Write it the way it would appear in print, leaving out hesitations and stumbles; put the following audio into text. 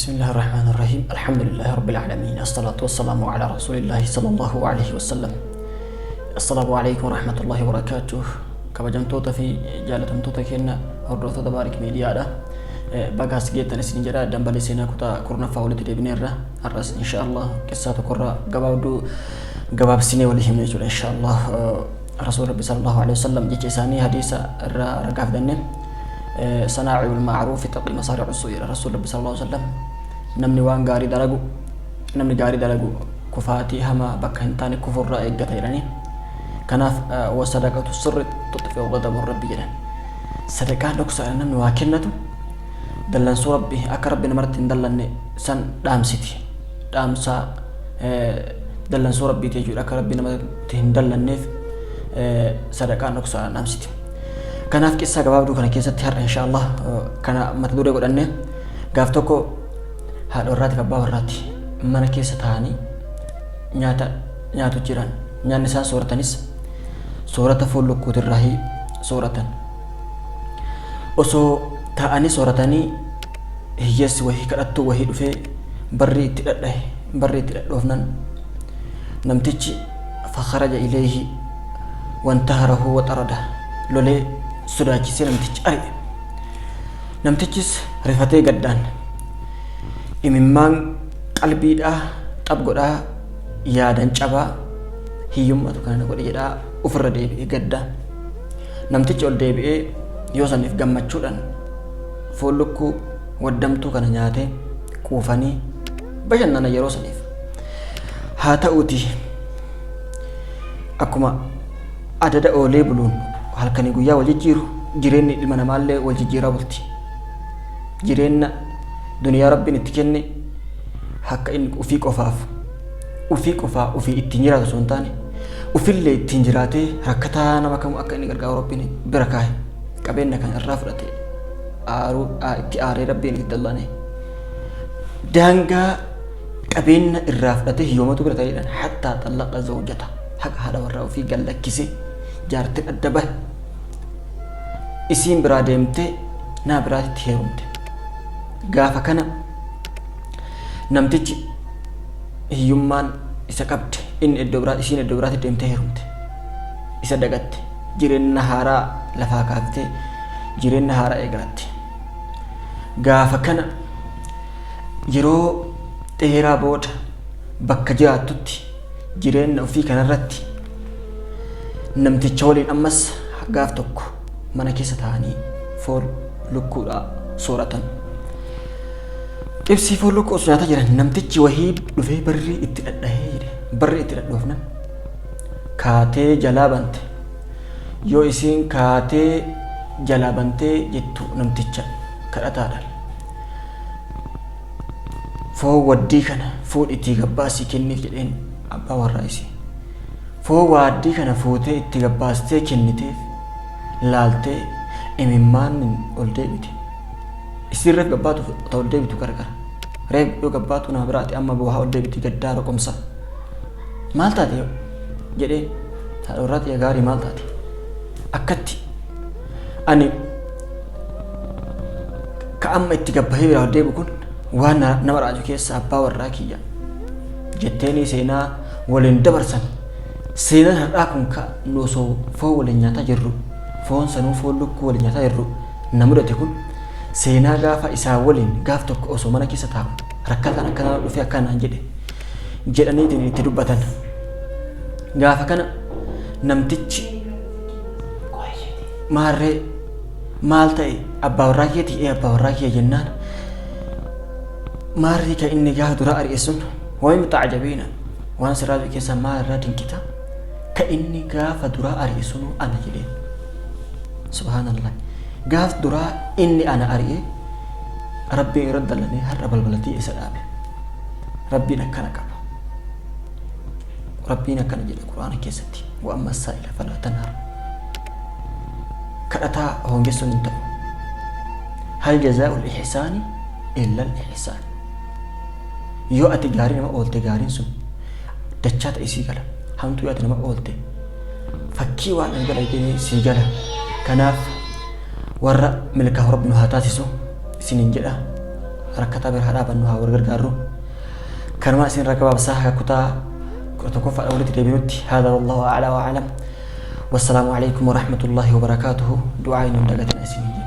بسم الله الرحمن الرحيم الحمد لله رب العالمين الصلاة والسلام على رسول الله صلى الله عليه وسلم السلام عليكم ورحمة الله وبركاته. Kabajamtoota fi jaalatamtoota keenya, hordoftoota Baarik Miidiyaadha. Bagaas geettan isin jedha. Dambalii seenaa kutaa 10ffaa walitti deebineerra. Har'as insha Allah qissaa tokkorraa gabaabduu gabaabsinee walii himne jechuudha insha Allah. Rasuul Rabbi sallallahu alaihi wasallam jecha isaanii hadiisa irraa ragaa fidanne, sanaa'iul ma'ruufi taqii masaari'u suu jedha Rasuul Rabbi sallallahu alaihi wasallam. Namni waan gaarii dalagu, namni gaarii dalagu kufaatii hamaa bakka hin taane kufurraa eeggata jedhanii. Kanaaf wasadaqatu sirri tuxfi'u ghadabu Rabbi jedhan. Sadaqaa dhoksaadhaan namni waa kennatu dallansuu Rabbi, akka Rabbi namarratti hin dallanne san dhaamsiti. Dhaamsaa dallansuu Rabbiiti jechuudha. Akka Rabbi namatti hin dallanneef sadaqaan dhoksaadhaan dhaamsiti. Kanaaf qissaa gabaabduu kana keessatti har'a insha Allah kana mata duree godhanne. Gaaf tokko haadha warraatiif abbaa warraati mana keessa taa'anii nyaata nyaatu jiran. Nyaanni isaan sooratanis soorata foon lukkuutirraa sooratan. Osoo taa'anii sooratanii hiyyeessi wahii, kadhattuu wahii dhufee barri itti dhadhahe. Barri itti dhadhoofnan namtichi fakharaja ilayhi wantaharahu waxarada, lolee sodaachisee namtichi ari'e. Namtichis rifatee gaddaan imimmaan qalbiidhaa xab godhaa, yaadan cabaa, hiyyummatu kana na godhe jedhaa ofirra deebi'ee gaddaa. Namtichi ol deebi'ee yoo saniif gammachuudhaan foon lukkuu waddamtuu kana nyaatee quufanii bashannana yeroo saniif. Haa ta'uuti, akkuma adada oolee buluun halkanii guyyaa wal jijjiiru, jireenyi ilma namaallee wal jijjiiraa bulti. Jireenya duniyaa Rabbiin itti kenne akka inni ufii qofaaf, ufii qofaa ufii ittiin jiraatu osoo hin taane, ufillee ittiin jiraatee rakkataa nama kamuu akka inni gargaaru Rabbiin bira kaa'e. Qabeenya kan irraa fudhate aaruu itti aaree Rabbiin itti dallane. Daangaa qabeenya irraa fudhatee hiyyoomatu bira ta'eedhaan hattaa xallaqa zawjata, haqa haadha warraa ofii gallakkise, jaartiin adda bahe, isiin biraa deemtee naa biraatitti heerumte. Gaafa kana namtichi hiyyummaan isa qabde, inni iddoo biraa, isiin iddoo biraatti deemtee heerumte, isa dagatte, jireenya haaraa lafaa kaaftee jireenya haaraa eegalatte. Gaafa kana yeroo dheeraa booda bakka jiraattutti jireenya ofii kanarratti namticha waliin ammas gaaf tokko mana keessa taa'anii foon lukkuudhaa sooratan. Xibsii foon lukkuu osoo nyaataa jiran namtichi wahii dhufee barri itti dhadhahee jedhe. Barri itti dhadhoofnan kaatee jalaa bante. Yoo isiin kaatee jalaa bantee jettu namticha kadhataadha. Foon waddii kana fuudhitii gabbaasii kenniif jedheen abbaa warraa isii. Foon waaddii kana fuutee itti gabbaastee kenniteef, laaltee imimmaan ol deebite. Isiin reef gabbaatu ta ol deebitu gargara. Reef yoo gabbaatu nama biraati, amma boohaa ol deebiti, gaddaa roqomsa. Maal taate jedhee, haadha warraa xiyya gaarii, maal taate? Akkatti ani ka amma itti gabbahee biraa ol deebi'u kun waan nama raaju keessa abbaa warraa kiyya jetteenii seenaa waliin dabarsan. Seenaan har'aa kun ka nu osoo foon waliin nyaataa jirru, foon sanuu foon lukkuu waliin nyaataa jirru na mudate kun, seenaa gaafa isaa waliin gaaf tokko osoo mana keessa taa'u rakkataan akkanaa dhufee akkanaan jedhe jedhaniitiin itti dubbatan. Gaafa kana namtichi, maarree maal ta'e, abbaa warraa keetii? Ee, abbaa warraa kiyya jennaan, maarrii ka inni gaafa dura ari'e sun wayim ta'ajabiina, waan sirraa keessaa maal irraa dinqita, ka inni gaafa duraa ari'e sunuu ana jedheen. Subhaanallah, gaaf duraa inni ana ari'e, Rabbiin irra dallanee har'a balbalatii isa dhaabe. Rabbiin akkana qaba. Rabbiin akkana jedhe Qur'aana keessatti: wa amma saa'ila falaa tanhar, kadhataa hongessuun hin ta'u. Hal jazaa'ul ihsaani illa al ihsaan. Yoo ati gaarii nama oolte, gaariin sun dachaa ta'e sii gala. Hamtuu yoo ati nama oolte, fakkii waan ani dalagee sii gala. Kanaaf warra milkaa'u Rabbi nu haa taasisu isiniin jedha. Rakkataa bira haa dhaabannu, haa wal gargaarru. Kanuma isin irraa gabaabsaa haga kutaa 11ffaadha walitti deebinutti. Haadha wallahu a'laa wa a'lam. Wassalaamu alaikum warahmatullahi wabarakaatuhu. Du'aa hin dagatina isin.